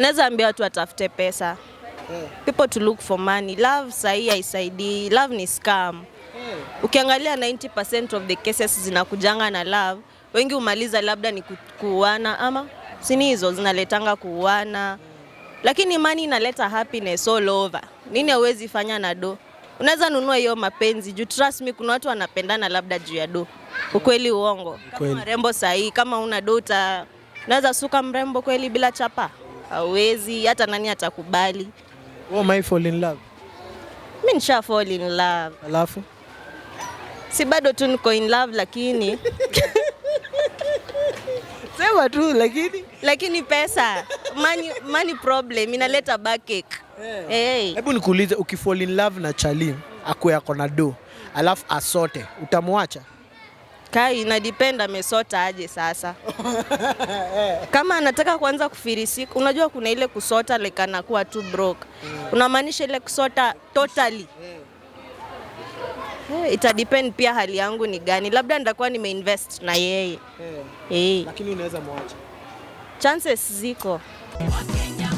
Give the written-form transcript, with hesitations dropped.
Naweza ambia watu watafute pesa. People to look for money. Love sahii haisaidii. Love ni scam. Ukiangalia 90% of the cases zinakujanga na love, wengi umaliza labda ni kuuana ama sini hizo zinaletanga kuuana, lakini money inaleta happiness all over. Nini hauwezi fanya na do? Unaweza nunua hiyo mapenzi juu, trust me, kuna watu wanapendana labda juu ya do. Ukweli uongo? Kama Kweli. warembo sahii, kama una do unaweza suka mrembo kweli bila chapa? Hauwezi, hata nani atakubali? Wewe ume fall in love? Mi nisha fall in love. Alafu? Si bado tu niko in love, lakini Sema tu lakini. Lakini pesa, money, money problem inaleta backache. Hey. Hebu nikuulize, ukifall in love na chali akuwe ako na do alafu asote, utamwacha? Kai, ina depend amesota aje sasa. Kama anataka kuanza kufirisika, unajua kuna ile kusota like anakuwa tu broke. Unamaanisha ile kusota totally. Ita depend pia hali yangu ni gani, labda nitakuwa nimeinvest na yeye. Lakini unaweza mwacha? Chances ziko. Wakenya.